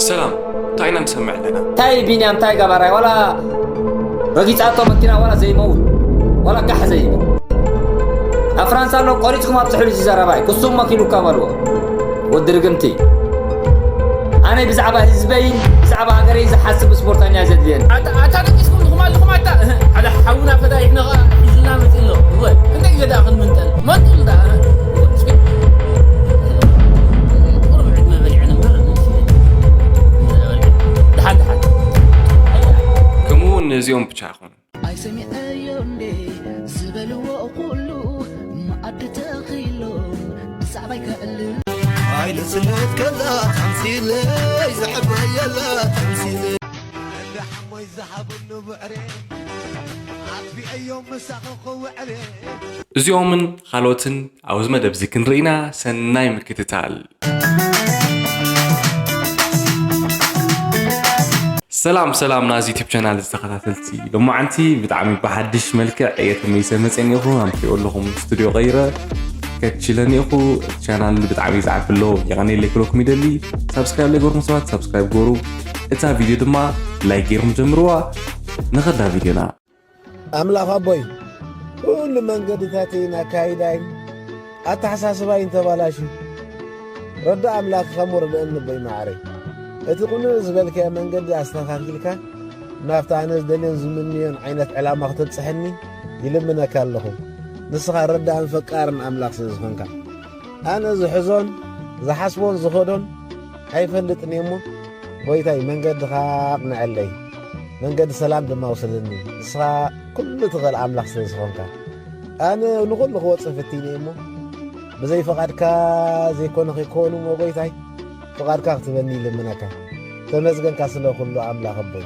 ሰላም፣ እንታይ ኢና ንሰምዕ ኣለና? እንታይ ቢንያም፣ እንታይ ገባራይ? ዋላ ረጊጻቶ መኪና ዋላ ዘይመውት፣ ዋላ ጋሕ ዘይብል። ኣብ ፍራንሳ ኣሎ ቆሪጽኩም ኣብጽሑሉ እዚ ዘረባይ። ክሱም መኪሉካ በልዎ። ወዲ ርግምቲ። ኣነ ብዛዕባ ህዝበይን ብዛዕባ ሃገረይን ዝሓስብ ስፖርተኛ እዩ ዘድልየኒ። ኣታ ኣታ ደቂስኩም ልኹም ኣለኹም ኣታ። ሓደ ሓውና ፈዳይሕና ኸኣ ሒዙና መጺኡ ኣሎ። እወ፣ ክንደይ ግዜ ደኣ ክንምንጠል? መንጡል ደኣ። እወ፣ እስኪ። ቁሩብ ዕድመ በሊዐን እምበር፣ ደሓን፣ ደሓን። ከምኡ እውን ነዚኦም ብቻ ኣይኮኑን። ኣይሰሚዐዮ እንዴ ዝበልዎ ኩሉ መኣዲ ተኺሎም ብዛዕባይ ከዕልል። ኣይልስነት ከላ ተምሲለይ ዘሕበየላ ተምሲለይ። እንዳ ሓሞይ ዝሃበሉ ብዕሬ ኣጥፊአዮም ምሳኺ ክውዕሬ። እዚኦምን ካልኦትን ኣብዚ መደብ እዚ ክንርኢና ሰናይ ምክትታል። ሰላም ሰላም ናዚ ዩቲብ ቻናል ዝተኸታተልቲ፣ ሎማዓንቲ ብጣዕሚ ብሓድሽ መልክዕ እየ ተመሊሰ መፅእ እኒኹ። ከም ትሪኦ ኣለኹም ስቱዲዮ ቀይረ ከችለ እኒኹ። እቲ ቻናል ብጣዕሚ ይፅዓፍ ኣሎ፣ የቐነየለይ ክብለኩም ይደሊ። ሳብስክራይብ ለይገርኩም ሰባት ሳብስክራይብ ገሩ፣ እታ ቪድዮ ድማ ላይክ ገይርኩም ጀምርዋ። ንኸዳ ቪድዮና። ኣምላኽ ኣቦይ፣ ኩሉ መንገድታተይን ኣካይዳይን ኣተሓሳስባይን ተባላሽዩ። ረዳ ኣምላኽ ከም ወረደአኒ ኣቦይ መዓረይ። እቲ ቅኑዕ ዝበልካዮ መንገዲ ኣስተኻኺልካ፣ ናብቲ ኣነ ዝደልዮን ዝምንዮን ዓይነት ዕላማ ክተብጽሐኒ ይልምነካ ኣለኹ። ንስኻ ረዳእን ፈቃርን ኣምላኽ ስለ ዝኾንካ። ኣነ ዝሕዞን ዝሓስቦን ዝኸዶን ኣይፈልጥን እየ እሞ፣ ጎይታይ መንገድኻ ኣቕንዐለይ፣ መንገዲ ሰላም ድማ ውሰደኒ። ንስኻ ኩሉ ትኽእል ኣምላኽ ስለ ዝኾንካ፣ ኣነ ንኹሉ ክወጽእ ፈቲነ እየ እሞ፣ ብዘይ ፍቓድካ ዘይኮነ ከይከውን እሞ፣ ጎይታይ ፍቓድካ ክትበኒ ይልምነካ። ተመስገንካ ስለ ኩሉ ኣምላኽ ኣቦይ።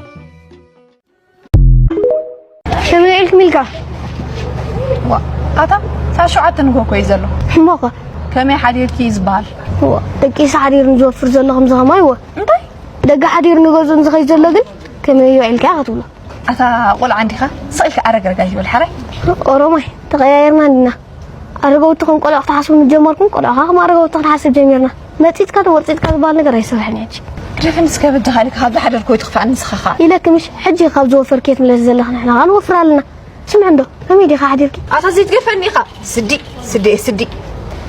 ከመይ ውዒልኩም ኢልካ? ዋ፣ ኣታ፣ ሰዓት ሸውዓተ ንግሆ እኮ እዩ ዘሎ። እሞ ኸ? ከመይ ሓዲርኪ እዩ ዝበሃል? ዋ፣ ደቂሰ ሓዲሩ ዝወፍር ዘሎ ከምዚ ከማይ፣ ዋ። እንታይ? ደገ ሓዲሩ ንገዝኡ ዝኸይድ ዘሎ ግን ከመይ ውዒልካ ኢኻ ትብሎ? ኣታ ቆልዓ እንዲኻ፣ ስቕ ኢልካ ኣረግረግ ኣይትበል፣ ሓራይ? ኦሮማይ፣ ተቐያየርና እንዲና። ኣረገውቲ ከም ቆልዑ ክትሓስቡ ምስ ጀመርኩም፣ ቆልዑ ኸዓ ከም ኣረገውቲ ክንሓስብ ጀሚርና። መጺጽካ ዶ ወርጺጽካ ዝበሃል ነገር ኣይሰርሕን እዩ ሕጂ። ግደፈኒ እስከ በጃኻ ኢለካ፣ ካብ ዝሓደርኩ ኣይትኽፋእኒ ንስኻ ኸኣ። ኢለኪ ምሽ፣ ሕጂ ካብ ዝወፈርክዮ ትምለሲ ዘለኺ፣ ንሕና ኸኣ ንወፍር ኣለና። ስምዒ እንዶ፣ ከመይ ዲኻ ሓዲርኪ? ኣታ ዘይትገድፈኒ ኢኻ። ስዲ፣ ስዲ፣ ስዲ።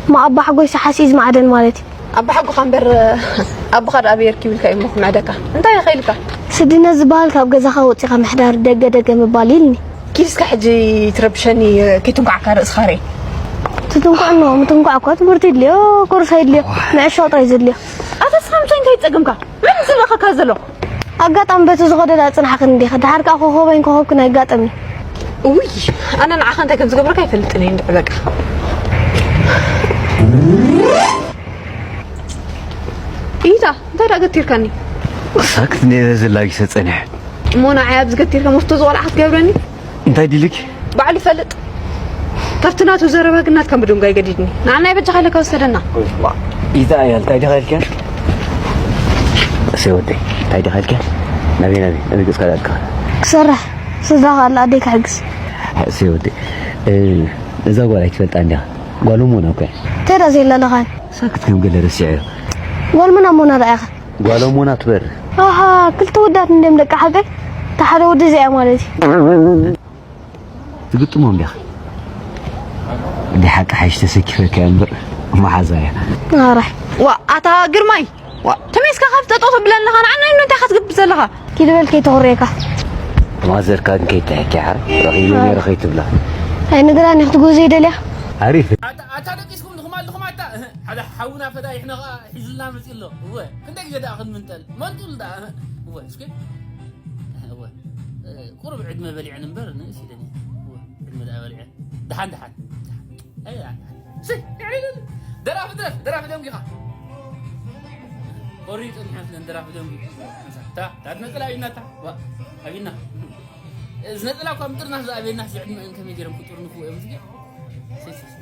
እሞ ኣባ ሓጎይሲ ሓሲኡ ዝማዕደን ማለት እዩ። ኣባ ሓጎኻ እምበር፣ ኣቦኻ ደኣ ኣበይ ኣርኪቡ ኢልካ እዩ እሞ ክምዕደካ። እንታይ ኢኻ ኢልካ? ስድነት ዝበሃል ካብ ገዛኻ ወጺኻ ምሕዳር፣ ደገ ደገ ምባል ኢልኒ። ኪድ እስከ ሕጂ ትረብሸኒ፣ ከይትንኳዕካ ርእስኻ ርእ። ትትንኳዕ እኖ፣ ምትንኳዕ እኮ ትምህርቲ የድልዮ፣ ኮርስ የድልዮ፣ ምዕሻው ጥራይ ዘድልዮ። ኣታ ንስኻ ምሳይ እንታይ ይጸገምካ? መን እዩ ዝልእኸካ ዘሎ? ኣጋጣሚ በቲ ዝኸዶ ዳኣ ጽናሕክን እንዲኻ፣ ደሓር ከኣ ኮኾበይን ኮኾብክን ኣይጋጠምን። እውይ፣ ኣነ ንዓኻ እንታይ ከም ዝገብረካ ኣይፈልጥን እየ እንድዒ በቃ። ኢታ፣ እንታይ ደኣ ገቲርካኒ? ሳክት ነይረ ዘላጊሰ ጸኒሐ። እሞ ንዓይ ኣብዚ ገቲርካ መፍቶ ዝቖልዓ ክትገብረኒ? እንታይ ዲልክ? ባዕሉ ይፈልጥ። ካብቲ ናቱ ዘረባ ግን ናትካ ምድንጓይ ገዲድኒ። ንዓና ይበጃኻ ኢለ ካብ ዝሰደና። ኢዛ እያ፣ እንታይ ዲኻ ኢልካ? እሰይ ወደይ፣ እንታይ ዲኻ ኢልካ? ናበይ፣ ናበይ፣ ናበይ ገጽካ ዳልካ? ክሰርሕ፣ ስድራኻ ኣላ ኣደይ ክሕግዝ። እሰይ ወደይ፣ እ፣ እዛ ጓል ኣይትፈልጣ እንዲኻ? ጓል እሞና እኮ እያ። እንታይ ደኣ ዘየላለኻን? ሳክት ከም ገለ ረሲዐዮ። ጓል መን እሞና ደኣ ኢኻ? ጓል እሞና ትበር። ኣሃ፣ ክልተ ወዳት እንድዮም ደቂ ሓቀይ? እታ ሓደ ወዲ እዚኣ ማለት እዩ። ትግጥሞም ዲኻ? እንዲ ሓቂ ሓይሽ ተሰኪፈካ እምበር መሓዛ እያ። ኣራሕ። ዋ፣ ኣታ ግርማይ! ዋ፣ ተመይስካ ካብ ጠጠው ተብለኒ ኸ ንዓና እምኒ እንታይ ኢኻ ትገብር ዘለኻ? ኪድ በል ከይተኹርየካ። ማዘርካ ግን ከይትሕኪ ሓር ረኺበ ነይረ ከይትብላ። ኣይንግራን እየ ክትጉዞ ይደልያ። ኣሪፍ። ኣታ ኣታ ደቂስኩም ድኹም ኣለኹም ኣታ። ሓደ ሓውና ፈዳይሕና ኸኣ ሒዙልና መጺኡ ኣሎ። እወ፣ ክንደይ ግዜ ደኣ ክንምንጠል? መንጡል ደኣ። እወ፣ እስኪ። እወ። ቁሩብ ዕድመ በሊዐን እምበር ንእስ ኢለን እየን። እወ፣ ዕድመ ደኣ በሊዐን። ደሓን፣ ደሓን። ኣይ፣ ደሓን፣ ደሓን። ሲ፣ ደራፊ ድረፍ፣ ደራፊ ደንጊኻ። ቆሪጡ ንሓፍለን ደራፊ ደንጊ። እታ፣ እታ ነጸላ ኣብና እታ። ዋ፣ ኣብና። እዚ ነጸላ እኳ ምጥርናፍ ዝኣብየና፣ እዚ ዕድመ ከመይ ገይሮም ክጥርንፉ እዮም፣ እዚ። ሲ፣ ሲ፣ ሲ።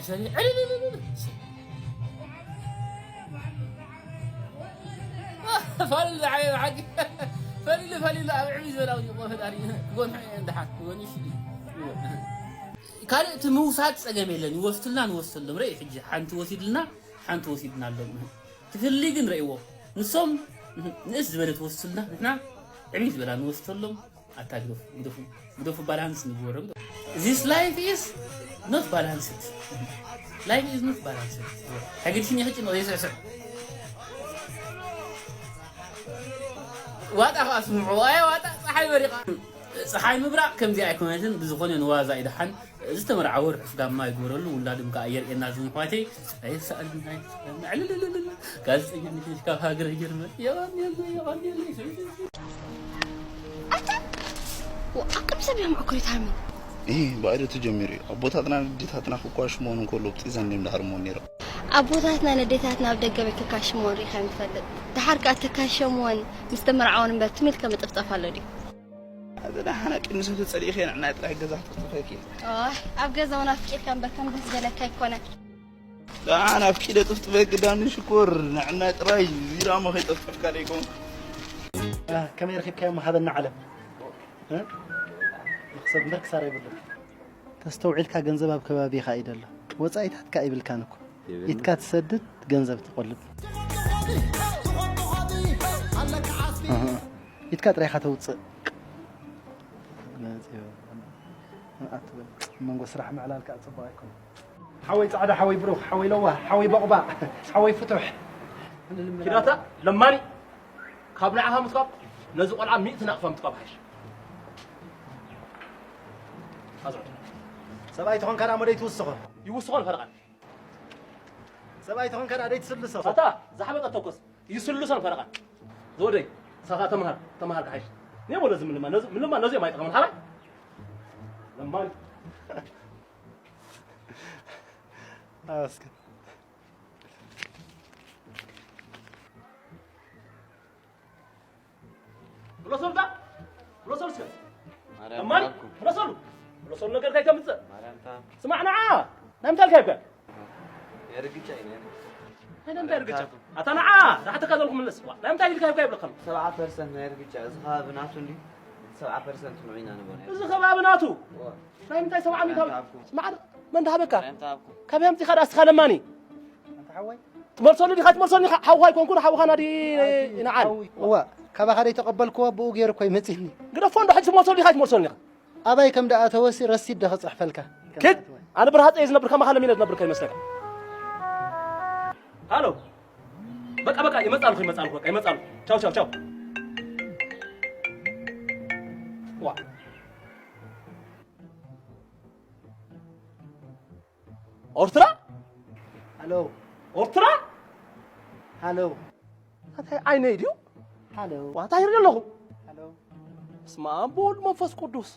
ሰሪ፣ ዕልልልልል። ፈሊሉ ዝዓበየ ብሓቂ። ፈሊሉ፣ ፈሊሉ፣ ኣብ ዕብይ ዝበላ እውን ይቆም ፈጣሪ። ክጎንሑ እየ፣ ደሓን ክጎንሑ ይሽሉ። ካልእ እቲ ምውሳድ ጸገም የለን። ይወስዱልና፣ ንወስደሎም። ርኢ ሕጂ ሓንቲ ወሲድልና፣ ሓንቲ ወሲድና ኣሎም። እቲ ፍልልይ ግን ረእይዎ። ንሶም ንእስ ዝበለ ትወስዱልና፣ ንሕና ዕብይ ዝበላ ንወስደሎም። ኣታ ግደፉ፣ ግደፉ፣ ግደፉ፣ ባላንስ ንግበሮም። This life is not balanced. Life is not balanced. ሕግድሽን ይሕጭ ነው የስዕስዕ። ዋጣ ኸዓ ስምዑ። ኣይ ዋጣ፣ ጸሓይ በሪቓ። ጸሓይ ምብራቕ ከምዚ ኣይኮነትን፣ ብዝኾነ ንዋዛ ይድሓን። ዝተመርዓወ ርሑስ ጋማ ይግበረሉ፣ ውላድም ከኣ የርእየና ዝምኳተይ። ኣይሰኣልን፣ ኣይሰኣልን። ዕልልልልል። ጋዜጠኛ ነሽ ካብ ሃገረ ጀርመን። የቐንየለይ፣ የቐንየለይ። ኣታ ወ-፣ ኣቅም ሰብ እዮም ኣኩሪት ሃርመን። ይህ ባዕዶ ተጀሚሩ እዩ። ኣቦታትና ንዴታትና ክኳሽ መሆኑ እንከሎ ብጢዛ እንዲም ዳርሞ ነይሮም። ኣቦታትና ነዴታትና ኣብ ደገ ቤት ክካሽምዎን ርኢኻ ንፈልጥ። ደሓር ከኣ ተካሸምዎን ምስ ተመርዓወን እምበር ትም ኢልካ ምጥፍጣፍ ኣሎ ድዩ? ኣዚ ደሓና ቅድሚ ሰብ ተጸሊእኺ ንዕናይ ጥራይ ገዛ ክትጥፈኪ። ኣይ ኣብ ገዛ እውን ኣፍቂርካ እምበር ከም ደስ ገለካ ኣይኮነን። ደሓን ኣፍቂደ ጥፍጥፈ ግዳኒ ሽኮር ንዕናይ ጥራይ ዚራሞ ከይጠፍጠፍካ ደይኮን። ከመይ ረኺብካዮ መሃበና ዓለም። መኽሰብ እምበር ክሳራ ይብሉ። ተስተውዒልካ ገንዘብ ኣብ ከባቢኻ እዩ ደሎ። ወጻኢታትካ ይብልካን እኮ። ኢትካ ትሰድድ ገንዘብ ትቆልብ። ኢትካ ጥራይካ ተውፅእ። መንጎ ስራሕ ምዕላል ከዓ ፅቡቅ ኣይኮነ። ሓወይ ፃዕዳ ሓወይ ብሩኽ ሓወይ ለዋህ ሓወይ ቦቕባቕ ሓወይ ፍቱሕ። ኪዳታ ለማኒ ካብ ንዓኻ ምጥቃም ነዚ ቆልዓ ሚእቲ ናቕፋ ምጥቃም ሓይሽ። ኣዝዑ ሰብኣይ ተኾንካ ደኣ መደይ ትውስኾ። ይውስኾ ንፈረቓ። ሰብኣይ ተኾንካ ደኣ ደይ ትስልሶ። ኣታ ዝሓበጠ ተኮስ ይስልሶ ንፈረቓ። ዝወደይ ንሳኻ ተምሃር ተምሃር ክሓይሽ። ኔ በሎ እዚ ምልማ ነዚ ምልማ ነዚኦም ኣይጠቕምን ሓራይ። ለማኒ ኣስከ ብሎሶልታ ብሎሶልስከ ማርያም እማኒ ታብኩም። ብሎሶሉ ብሎሶሉ ነገር እንታይ ከምጽእ ማርያም ታብ ስማዕ ንዓ ናይ ምንታይ ልካ ይብካ የርግጫ እዩ ነይሩ። ናይ ምንታይ ርግጫ ኣታ ንዓ ዝሓተካ ዘለኹ ምለስ ዋ፣ ናይ ምንታይ ልካ ይብካ ይብለካ ኣሎ። ሰብዓ ፐርሰንት ናይ ርግጫ እዚ ከባቢ ናቱ እንዲ ሰብዓ ፐርሰንት ንዑ ኢና ንቦ ናይ እዚ ከባቢ ናቱ ዋ፣ ናይ ምንታይ ሰብዓ ሚእቲ ሃብኩም። ስማዕ መን ድሃበካ ማርያም ታብኩም። ካበይ ኣምጺኻ ደኣ እስኻ ለማኒ ኣንታ ሓወይ ትመልሰሉ ዲኻ ትመልሰኒ ሓውኻ ኣይኮንኩን ሓውኻ ናዲ ንዓል እዋ ካባኻ ደይ ተቐበልክዎ ብኡ ገይሩ እኮ ይመፅኒ ግደፎ እንዶ ሕጂ ትመልሰሉ ዲኻ ኣይትመልሰሉን ኢኻ ኣባይ ከም ደኣተወሲ ረሲድ ዶ ክፅሕፈልካ ኪድ ኣነ ብርሃፀ እየ ዝነብር ከማኻ ለሚነ ዝነብር ከይመስለካ ሃሎ በቃ በቃ ይመፃልኩ ይመፃልኩ በቃ ይመፃልኩ ቻው ቻው ቻው ዋ ኦርትራ ሃሎ ኦርትራ ሃሎ እንታይ ዓይነይ ድዩ ሃሎ ዋታ ይርኢ ኣለኹ ሃሎ በስመ ኣብ ወወልድ መንፈስ ቅዱስ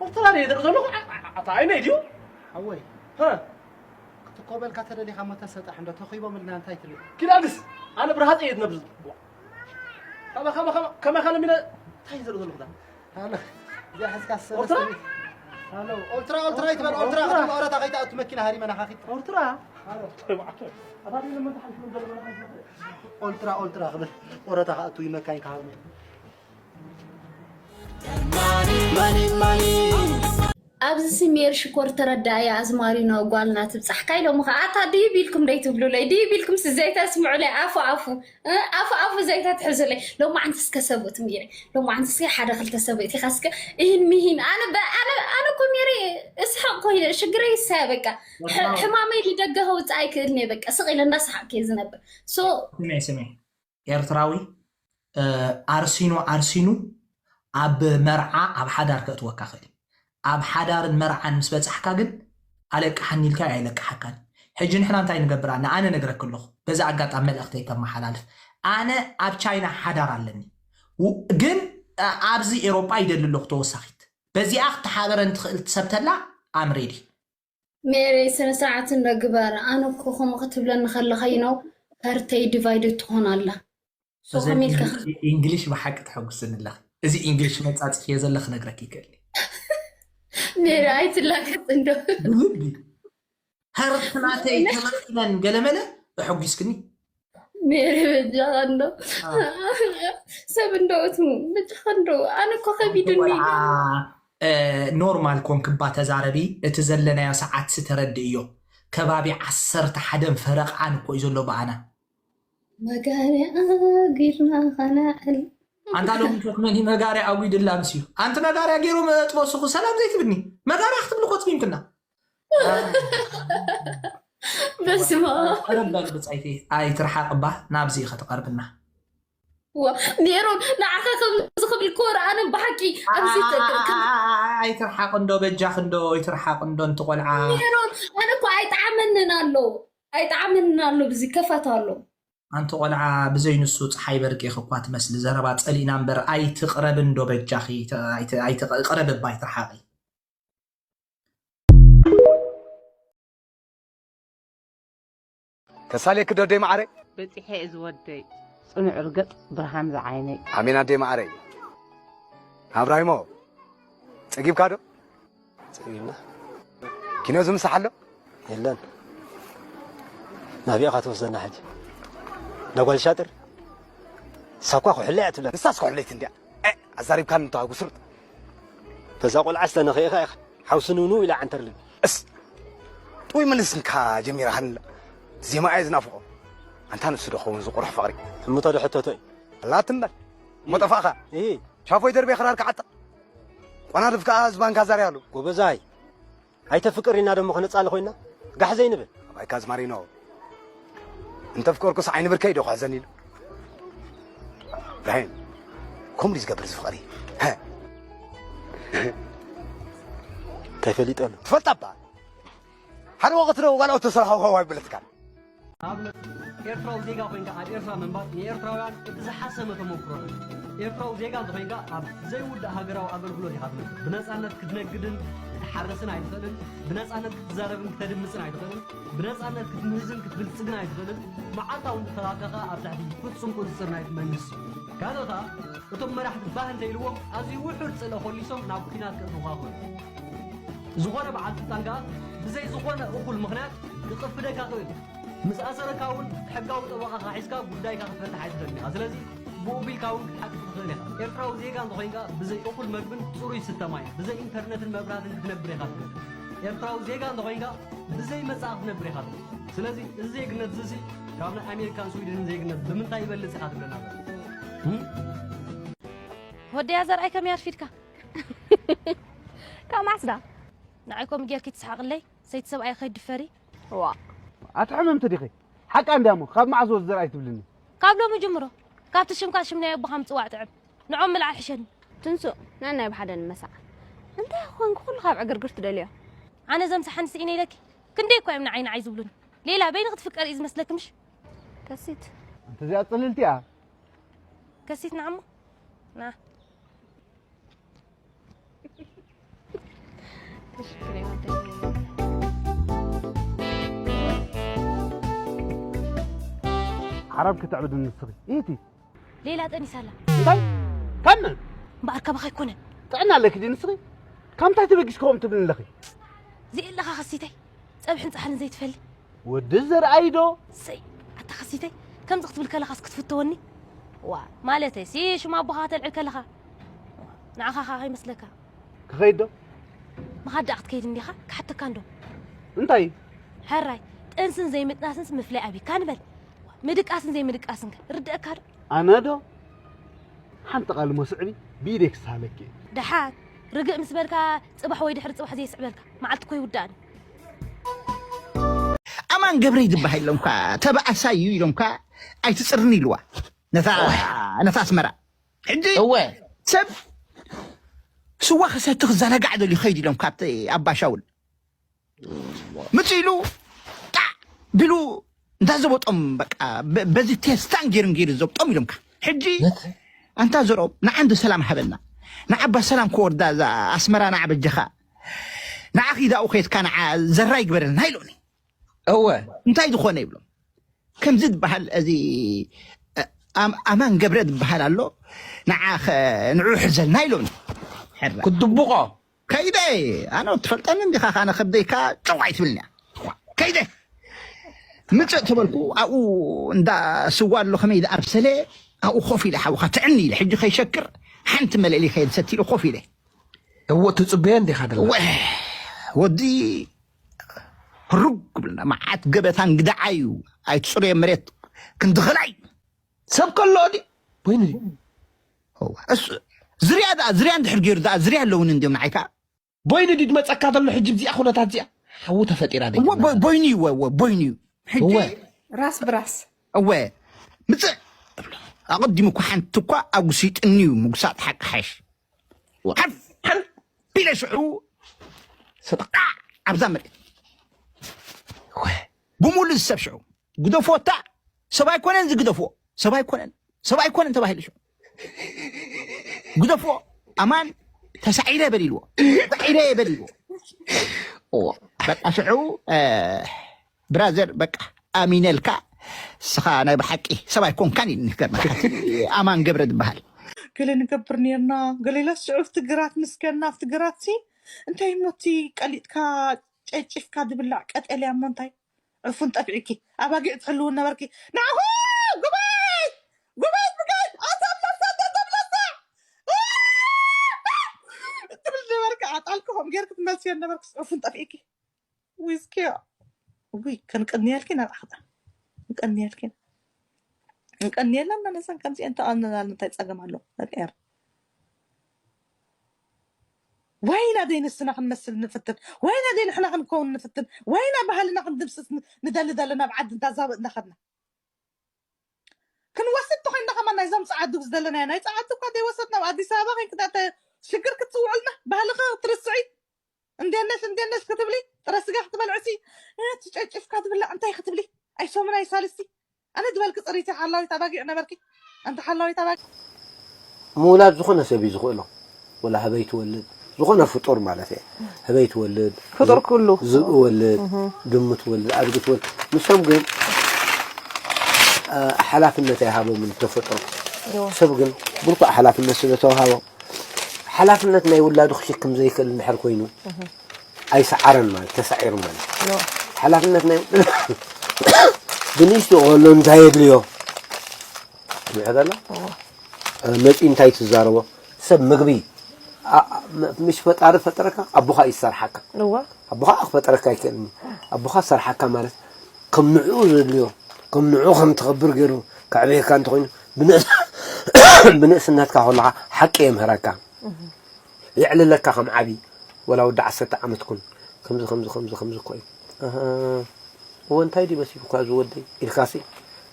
ኦርትራ ድየ ዝርኢ ዘለኹ ኣታ ዓይነይ ድዩ ሓወይ ክትኮበልካ ተደሊኻ እሞ ተሰጣሕ እንዶ ተኺቦምልና እንታይ ትብል ኪዳግስ ኣነ ብርሃፀ እየ ዝነብር ከመኻ ለሚነ እንታይ ዝርኢ ዘለኹ እዚኣ ሒዝካ ዝሰበ ሰበይቲ ኦልትራ ኦልትራ ይትበል ኦልትራ ክብል ኦረታ ከይትኣቱ መኪና ሃሪመና ካኺድ ኦልትራ ኦልትራ ኦልትራ ክብል ኦረታ ክኣቱ ይመካኝ ክሃርሙ ኣብዚ ሜር ሽኮር ተረዳእያ ኣዝማሪኖ ጓልና ትብጻሕካ ኢሎምኻ ኣታ ድዩ ቢልኩም ደይትብሉለይ ድዩ ቢልኩም ሲ ዘይተስምዑለይ ኣፉ ኣፉ ኣፉ ኣፉ ዘይተትሕዙለይ ሎማዓንቲ እስከ ሰብኡት ሜረ ሎማዓንቲ እስከ ሓደ ክልተ ሰብኡት ኢኻ እስከ ኢሂን ሚሂን ኣነ ኣነ ኣነ እኮ ሜረ እስሕቕ ኮይነ ሽግረይ ይሳያ በቃ ሕማመይ ንደገ ከውጽእ ኣይክእልን እየ በቃ ስቕ ኢለ እንዳሰሓቕኩ እየ ዝነብር ሶ ስምዒ ስምዒ ኤርትራዊ ኣርሲኑ ኣርሲኑ ኣብ መርዓ ኣብ ሓዳር ከእትወካ ክእል እዩ። ኣብ ሓዳርን መርዓን ምስ በጻሕካ ግን ኣለቅሓኒ ኢልካዮ ኣየለቅሓካን እዩ። ሕጂ ንሕና እንታይ ንገብር ኣና ኣነ ነግረኪ ኣለኹ በዚ ኣጋጣሚ መልእኽተይ ከመሓላልፍ ኣነ ኣብ ቻይና ሓዳር ኣለኒ ግን ኣብዚ ኤሮጳ ይደሊ ኣለኹ ተወሳኺት በዚኣ ክትሓበረኒ ትኽእል ሰብ ተላ I'm ready። ሜሬ ስነ ስርዓት እንዶ ግበር ኣነ እኮ ከምኡ ክትብለኒ ከለኻ you know heart ይ divided ትኾን ኣላ so ከመይ ኢልካ English ብሓቂ ተሐጉስኒ ኣለኺ እዚ English መጻጽእዮ ዘለኺ ክነግረኪ ይክእል እየ ሜሬ ኣይትላገጽ እንዶ ብልቢ heart ናተይ ተመኺነን ገለመለ ኣሐጒስክኒ ሜሬ በጃኻ እንዶ ሰብ እንዶ እቱ በጃኻ እንዶ ኣነ እኮ ከቢዱኒ ኖርማል ኮንክባ ተዛረቢ። እቲ ዘለናዮ ሰዓት ስተረድእዮ ከባቢ ዓሰርተ ሓደን ፈረቓን እኮ እዩ ዘሎ ብኣና። መጋርያ ኣጊርና ኸነዕል ኣንታ ሎሚ ሸክመን መጋርያ ኣጉድላ ምስዩ ኣንቲ መጋርያ ገይሮም ጥበሱኹ ሰላም ዘይትብኒ መጋርያ ክትብሊ ኮፅሚምክና። በስማ ረበል ብፃይቲ ኣይትርሓቅ እባ ናብዚ ከተቀርብና። ሜሮን ንዓኻ ከምዚ ክብል እኮ ረኣነ ብሓቂ ኣብዚ ኣይትርሓቅ እንዶ በጃክ እንዶ ኣይትርሓቅ እንዶ እንቲ ቆልዓ። ሜሮን ኣነ እኮ ኣይጠዓመንን ኣሎ ኣይጠዓመንን ኣሎ ብዚ ከፋት ኣሎ። ኣንቲ ቆልዓ ብዘይ ንሱ ፀሓይ በርቂኺ እኳ ትመስሊ ዘረባ ፀሊእና እምበር ኣይትቅረቢ እንዶ በጃኺ። ቅረቢ እባ ኣይትርሓቂ። ተሳልየኪ ዶ ኣደይ መዓረይ? በጺሐ እየ ዝወደይ ጽኑዕ ርገጽ ብርሃን ዝዓይነይ። ኣሜን ኣደይ መዓረይ። ኣብራሂሞ ጸጊብካ ዶ? ጸጊብና። ኪኖ ዝምሳሕ ኣሎ? የለን። ናብያ ኢኻ ትወስደና ሕጂ? ናጓል ሻጥር? ሳኳ ኩሕለ እያ ትብለካ። ንሳስ ኩሕለይቲ እንድያ። ኣዛሪብካኒ እንተሃጉስርጥ በዛ ቆልዓ ዝተነኽእኻ ኢኻ ሓውሲ ንውንው ኢላ ዓንተርልኒ። እስ ጥውይ መልስንካ ጀሚራሃንላ ዜማ እየ ዝናፍቆ። ኣንታ ንሱ ዶ ኸውን ዝቁርሕ ፍቕሪ? እምቶ ዶ ሕተቶ እዩ። ኣላት እምበር እሞ ጠፋእኻ። እሂ ሻፎይ ደርቤ ክራር ክዓጥቕ ቆናድፍ ከኣ ዝባንካ ዛርያ ኣሎ። ጎበዛይ ኣይተፍቅር ኢና ደሞ ክነጻሊ ኮይና ጋሕ ዘይንብል። ኣባይካ ዝማሪኖ እንተ ፍቀርኩስ ዓይኒ ብርከይ ዶ ክሕዘኒ ኢሉ። ኢብራሂም ከምኡ ዝገብር ዝፍቕሪ እንታይ ፈሊጠሉ? ትፈልጣ እባ ሓደ ወቕት ዶ ጓል ኣውቶ ሰራሓ ዋዋ ይብለትካ። ንኣብነት ኤርትራዊ ዜጋ ኮይንካ ኣብ ኤርትራ ምንባር ንኤርትራውያን እቲ ዝሓሰመ ተመክሮ እዩ። ኤርትራዊ ዜጋ እንተኮይንካ ኣብ ዘይውዳእ ሃገራዊ ኣገልግሎት ኢኻ ትነብር። ብነጻነት ክትነግድን ክትሓርስን ኣይትኽእልን። ብነጻነት ክትዛረብን ክተድምጽን ኣይትኽእልን። ብነጻነት ክትምህዝን ክትብልጽግን ኣይትኽእልን። መዓልታዊ ንጥፈታትካ ከኣ ኣብ ትሕቲ ፍጹም ቁጽጽር ናይቲ መንግስቲ እዩ። ካልኦት ከኣ እቶም መራሕቲ ባህ እንተኢልዎም ኣዝዩ ውሑድ ጽልኢ ኮሊሶም ናብ ኲናት ከእትውኻ ይኽእሉ። ዝኾነ በዓል ስልጣን ከኣ ብዘይ ዝኾነ እኹል ምኽንያት ክቕፍደካ ይኽእል እዩ። ምስ ኣሰረካ እውን ሕጋዊ ጠበቓኻ ሒዝካ ጉዳይካ ክትፈትሕ ኣይትኽእልን ኢኻ። ስለዚ ብኡ ቢልካ እውን ክትሓቅቕ ትኽእል ኢኻ። ኤርትራዊ ዜጋ እንተኾይንካ ብዘይ እኹል መግብን ጽሩይ ስተ ማይን ብዘይ ኢንተርነትን መብራህትን ክትነብር ኢኻ ትኽእል። ኤርትራዊ ዜጋ እንተኾይንካ ብዘይ መጻኢ ክትነብር ኢኻ ትኽእል። ስለዚ እዚ ዜግነት እዚ ካብ ናይ ኣሜሪካን ስዊድንን ዜግነት ብምንታይ ይበልጽ ኢኻ ትብለና ዘሎ? እም? ወደያ ዘርኣይ ከመይ ኣርፊድካ? ካብ ማዕስዳ ንዓይ ከምኡ ጌርኪ ትስሓቕለይ ሰይቲ ሰብኣይ ከይትድፈሪ። ዋ ኣቲ ሕምምቲ ዲኺ? ሓቃ እንድያ እሞ ካብ መዓዝ ወዚ ዘርኣይ ትብልኒ? ካብ ሎሚ ጅምሮ ካብቲ ሽምካ ሽም ናይ ኣቦኻ ምጽዋዕ ጥዕም። ንዖም ምልዓል ሕሸኒ። ትንሱ ናናይ ብሓደ ንመሳዕ። እንታይ ኮንክ ኩሉ ካብ ዕግርግር ትደልዮ? ኣነ ዘምሳሓኒ ስኢነ ኢለኪ ክንደይ እኳ እዮም ንዓይ ንዓይ ዝብሉኒ። ሌላ በይንኺ ትፍቀሪ እዩ ዝመስለኪ ምሽ? ከሲት እንተ እዚኣ ጽልልቲኣ ከሲት ንዓሞ ና ዓረብ ክትዕብድ ንስኺ ኢቲ ሌላ ጠኒሳ ኣላ። እንታይ ከም እምበኣር ካባኻ ኣይኮነን። ጥዕና ኣለኪ ድዩ ንስኺ? ካብ ምንታይ ተበጊስኪ ከምኡ ትብልኒ ኣለኺ? ዚኤለኻ ከሲተይ ጸብሕን ጻሕልን ዘይትፈሊ። ወዲ ዘርኣይ ዶ? ሰይ ኣታ ከሲተይ ከምዚ ክትብል ከለኻስ ክትፍተወኒ? ዋ ማለተይሲ ሽም ኣቦኻ ከተልዕል ከለኻ ንዓኻ ኸኣ ከይመስለካ። ክኸይድ ዶ? ምኻድ ደኣ ክትከይድ እንዲኻ ክሓተካ እንዶ። እንታይ? ሕራይ ጥንስን ዘይምጥናስንስ ምፍላይ ኣቢካ ንበል። ምድቃስን ዘይምድቃስን ከ ርድኣካ ዶ? ኣነ ዶ? ሓንቲ ቃል እሞ ስዕቢ ብኢደይ ክስሃለኪ እየ። ደሓን ርግእ ምስ በልካ ጽባሕ ወይ ድሕሪ ጽባሕ ዘይስዕበልካ መዓልቲ እኮ ይውዳእን እዩ። ኣማን ገብረይ ዝበሃል ኢሎምካ ተባኣሳይ እዩ ኢሎምካ ኣይትፅርኒ ኢልዋ ነታ ነታ ኣስመራ ሕጂ እወ ሰብ ስዋ ክሰቲ ክዘናጋዕ ደልዩ ኸይድ ኢሎም ካብቲ ኣባሻውል ምፅ ኢሉ ጣዕ ቢሉ እንዳዘበጦም በቃ በዚ ቴስታን ገይሩን ገይሩ ዘብጦም ኢሎምካ ሕጂ ኣንታ ዘርኦም ንዓንዲ ሰላም ሃበና ንዓባ ሰላም ክወርዳ እዛ ኣስመራ ንዓ በጀኻ ንዓ ኺዳኡ ኸየድካ ንዓ ዘራይ ግበረልና ኢሎኒ እወ እንታይ ዝኾነ ይብሎም ከምዚ ዝበሃል እዚ ኣማን ገብረ ዝበሃል ኣሎ ንዓ ንዑ ሕዘልና ኢሎኒ ሕራ ክትድብቆ ከይደ ኣነ ትፈልጠኒ እንዲኻ ካነ ከብደይካ ጨው ኣይትብልኒ ከይደ ምፅእ ተበልኩ ኣብኡ እንዳ ስዋ ኣሎ ከመይ ዝኣብሰለ ኣብኡ ኮፍ ኢለ ሓውኻ ትዕኒ ኢለ ሕጂ ከይሸክር ሓንቲ መለሊ ከየድሰት ኢለ ኮፍ ኢለ እዎ ትጽበዮ እንዲኻ ደላ። ወ- ወዲ ህሩግ ክብልና መዓት ገበታ እንግዳዓ እዩ። ኣይትፅርዮ መሬት ክንድኽላይ ሰብ ከሎ ድዩ? ቦይኑ ድዩ? እሱ ዝርያ ደኣ ዝርያ እንድሕር ገይሩ ደኣ ዝርያ ኣለውን እንዲዮም ንዓይካ ቦይኑ ድዩ ድመፀካ ዘሎ ሕጂ ብዚኣ ኩነታት እዚኣ ሓዉ ተፈጢራ ደይ እወ፣ ቦ- ቦይኑ እዩ እወ፣ እወ፣ ቦይኑ እዩ። ሕጂ እወ። ራስ ብራስ እወ ምፅእ እብሎ። ኣቐዲሙ እኳ ሓንቲ እኳ ኣጉሲጥኒ እዩ ምጉሳጥ ሓቂ ሓሽ ሓፍ ሓፍ ኢለ ሽዑ ሰጥቃዕ ኣብዛ መሬት እወ። ብሙሉእ ዝሰብ ሽዑ ግደፍዎ እታ ሰብ ኣይኮነን ዝግደፍዎ ሰብ ኣይኮነን ሰብ ኣይኮነን ተባሂሉ ሽዑ ግደፍዎ ኣማን ተሳዒረ በሊልዎ ተሳዒረ በሊልዎ በቃ ሽዑ ብራዘር በቃ ኣሚነልካ ስኻ ናይ ብሓቂ ሰብ ኣይኮንካን እዩ ንገርመካ ኣማን ገብረ ዝበሃል ገለ ንገብር ነርና ገሌላስ ሽዑ ኣብቲ ግራት ንስከና ኣብቲ ግራት ሲ እንታይ እሞ እቲ ቀሊጥካ ጨጭፍካ ድብላዕ ቀጠልያ እሞ እንታይ ዕፉን ጠፊዒኪ ኣባጊዕ ትሕልው ነበርኪ ንዓኹ ጉባይ ጉባይ ብጋይ ኣተብለሳ ተተብለሳ ትብል ነበርኪ ኣጣልኪ ከምኡ ጌርኪ ትመልስዮ ነበርኪ ዕፉን ጠፊዒኪ ዊዝኪዮ ውይ ከንቀንየልኪ ናብ ዓኽታ ንቀንየልኪ ንቀንየለን መለሰን ከምዚአን ተቐንናል እንታይ ፀገም ኣሎ ነቀር ወይና ደይ ንስና ክንመስል ንፍትን ወይና ደይ ንሕና ክንከውን ንፍትን ወይና ባህልና ክንድምስስ ንደሊ ዘለና ኣብ ዓዲ እንዳዛበ እንዳኸድና ክንወስድ ተኮይንና ከማ ናይዞም ፀዓዱ ዝደለናዮ ናይ ፀዓዱ እኳ ዘይወሰድና ኣብ ኣዲስ ኣበባ ኮይንክዳተ ሽግር ክትፅውዕልና ባህልኺ ክትርስዒ እንዴት ነሽ እንዴት ነሽ ክትብሊ ጥረ ስጋ ክትበልዕሲ እቲ ጨጭፍካ ትብላ እንታይ ክትብሊ ኣይሶምን ኣይሳልስቲ ኣነ ዝበልኪ ፅሪቲ ሓላዊት ኣባጊዕ ነበርኪ ኣንቲ ሓላዊት ኣባጊዕ ምውላድ ዝኾነ ሰብ እዩ ዝኽእሎ ወላ ህበይ ትወልድ ዝኾነ ፍጡር ማለት እየ ህበይ ትወልድ ፍጡር ኩሉ ዝብኢ ወልድ ድሙ ትወልድ ኣድጊ ትወልድ ንሶም ግን ሓላፍነት ኣይሃቦምን ተፈጥሮ ሰብ ግን ብርቱዕ ሓላፍነት ስለ ተዋሃቦ ሓላፍነት ናይ ውላዱ ክሽክም ዘይክእል እንድሕር ኮይኑ ኣይሰዓረን ማለት ተሳዒሩ ማለት ሓላፍነት ናይ ብንእሽቱ ከሎ እንታይ የድልዮ ትምዕደላ መፂ እንታይ ትዛረቦ ሰብ ምግቢ ምሽ ፈጣሪ ፈጠረካ ኣቦኻ ይሰርሓካ ኣቦኻ ክፈጠረካ ይክእልኒ ኣቦኻ ሰርሓካ ማለት ከም ንዕኡ ዘድልዮ ከም ንዑ ከም ትኸብር ገይሩ ከዕበየካ እንተኮይኑ ብንእስነትካ ከለካ ሓቂ የምህረካ የዕልለካ ከም ዓቢ ወላ ወዲ ዓሰርተ ዓመት ኩን ከምዚ ከምዚ ከምዚ ከምዚ እኮ እዩ እወ እንታይ ድዩ መሲሉካ እዚ ወደይ ኢልካሲ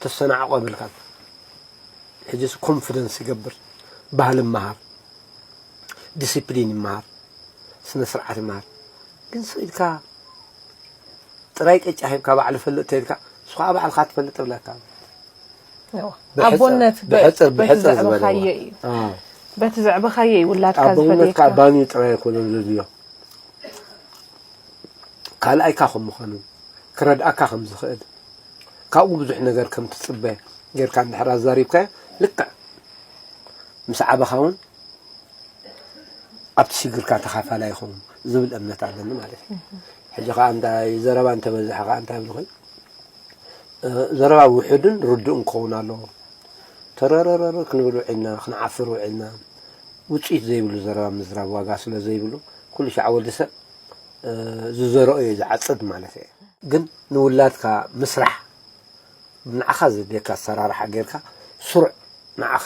ተሰናዕቆ ብልካ ሕጂስ ኮንፊደንስ ይገብር ባህሊ ይመሃር ዲሲፕሊን ይመሃር ስነ ስርዓት ይመሃር ግን ስኢልካ ጥራይ ቅጫ ሂብካ ባዕሉ ፈልጥ ተይልካ ንሱ ከዓ ባዕልካ ትፈልጥ ብለካ ኣቦነት ብሕፅር ብሕፅር ዝበለ ዘዕበኻዮ እዩ በቲ ዘዕበኻዮ እዩ ውላድካ ኣቦነት ከዓ ዝፈልየካ ባኒ ጥራይ ኣይኮነን ዘድልዮ ካልኣይካ ከም ምዃኑ ክረድኣካ ከም ዝኽእል ካብኡ ብዙሕ ነገር ከም ትፅበ ጌርካ እንድሕር ኣዛሪብካዮ ልክዕ ምስ ዓበኻ እውን ኣብቲ ሽግርካ ተኻፋላይ ይኸውን ዝብል እምነት ኣለኒ ማለት እዩ ሕጂ ከዓ እንታይ ዘረባ እንተበዝሐ ከዓ እንታይ ብልኹ ዘረባ ውሑድን ርዱእን ክኸውን ኣለዎ ተረረረር ክንብል ውዒልና ክንዓፍር ውዒልና ውፅኢት ዘይብሉ ዘረባ ምዝራብ ዋጋ ስለ ዘይብሉ ኩሉ ሻዕ ወዲ ሰብ ዝዘረኦ እዩ ዝዓፅድ ማለት እየ ግን ንውላድካ ምስራሕ ንዓኻ ዘድልየካ ኣሰራርሓ ጌርካ ስሩዕ ንዓኻ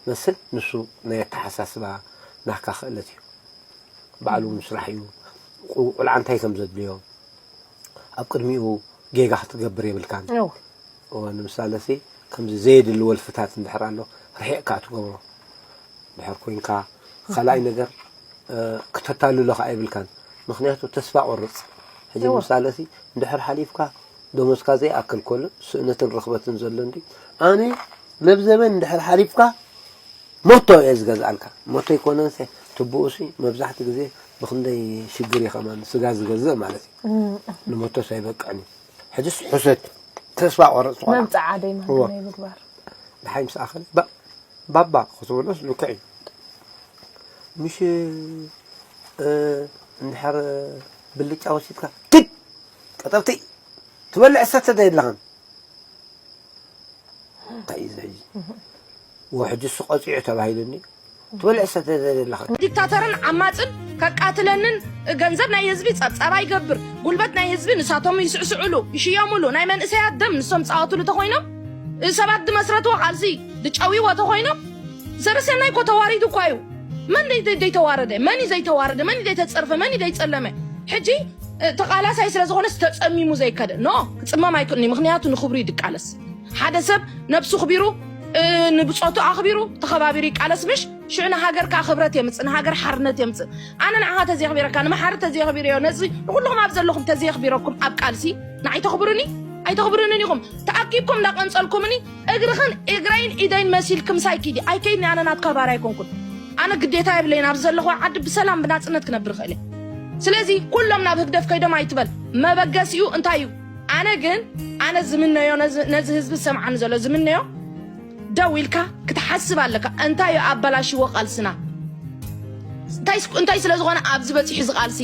መስል ንሱ ናይ ኣተሓሳስባ ናካ ክእለት እዩ ባዕሉ ምስራሕ እዩ ቆልዓ እንታይ ከም ዘድልዮ ኣብ ቅድሚኡ ጌጋ ክትገብር የብልካን ንምሳለሲ ከምዚ ዘየድሊ ወልፍታት እንድሕር ኣሎ ርሒቕካ ትገብሮ ድሕር ኮይንካ ካልኣይ ነገር ክተታልሎ ከዓ የብልካን ምክንያቱ ተስፋ ቆርፅ ሕጂ ምሳለሲ እንድሕር ሓሊፍካ ደሞዝካ ዘይኣክል ከሎ ስእነትን ርኽበትን ዘሎ እንዲ ኣነ ለብዘበን እንድሕር ሓሊፍካ ሞቶ እየ ዝገዝኣልካ ሞቶ ይኮነንሰ ትብኡሲ መብዛሕቲ ግዜ ብክንደይ ሽግር እዩ ከማን ስጋ ዝገዝእ ማለት እዩ ንሞቶስ ኣይበቅዕን እዩ ሕጅስ ሕሰት ተስፋ ቆረፅ ዝኾነ መብፅዓ ደይ ማንካ ናይ ምግባር ድሓይ ምስ ኣኸለ ባባ ክትብሎስ ልክዕ እዩ ምሽ እንድሕር ብልጫ ወሲድካ ክድ ቀጠብቲ ትበልዕ ሰተ ዶ የለኻን እንታይ እዩ ዝሕጂ ወሕጂ እሱ ቀፂዑ ተባሂሉኒ ትበልዕ ሰተ ዘለኻ። ዲክታተርን ዓማፅን ከቃትለንን ገንዘብ ናይ ህዝቢ ፀብፃባ ይገብር፣ ጉልበት ናይ ህዝቢ ንሳቶም ይስዕስዕሉ፣ ይሽየሙሉ፣ ናይ መንእሰያት ደም ንሶም ፃወቱሉ ተኮይኖም፣ ሰባት ዝመስረትዎ ቃልሲ ዝጨውይዎ ተኮይኖም፣ ሰበሰናይ እኮ ተዋሪዱ እኳ እዩ። መን ደይ- ደይ- ደይተዋረደ? መን እዩ ዘይተዋረደ? መን እዩ ዘይተፀርፈ? መን እዩ ዘይፀለመ? ሕጂ ተቃላሳይ ስለ ዝኾነስ ተፀሚሙ ዘይከደ ኖ፣ ክፅመም ኣይክእልን እዩ። ምክንያቱ ንክብሩ እዩ ዝቃለስ። ሓደ ሰብ ነብሱ ክቢሩ፣ ንብፆቱ ኣኽቢሩ፣ ተኸባቢሩ ይቃለስ ምሽ? ሽዑ ንሃገር ከዓ ክብረት የምፅእ፣ ንሃገር ሓርነት የምፅእ። ኣነ ንዓኻ ተዘየኽቢረካ፣ ንመሓሪ ተዘየኽቢረዮ፣ ነዚ ንኩልኹም ኣብ ዘለኹም ተዘየኽቢረኩም ኣብ ቃልሲ ንዓይ ተኽብሩኒ? ኣይተኽብሩንን ኢኹም። ተኣኪብኩም እንዳቐንፀልኩምኒ እግርኽን እግረይን ኢደይን መሲልክም ሳይኪዲ ኣይከይድኒ። ኣነ ናትካ ባር ኣይኮንኩን። ኣነ ግዴታ የብለይን። ኣብ ዘለኹ ዓዲ ብሰላም ብናፅነት ክነብር እኽእል እየ። ስለዚ ኩሎም ናብ ህግደፍ ከይዶም ኣይትበል። መበገሲኡ እንታይ እዩ? ኣነ ግን ኣነ ዝምነዮ ነዚ ህዝቢ ዝሰምዓኒ ዘሎ ዝምነዮ ደው ኢልካ ክትሓስብ ኣለካ። እንታይ እዩ ኣበላሽዎ ቃልስና? እንታይ ስለ ዝኾነ ኣብዚ በፂሑ ዝቃልሲ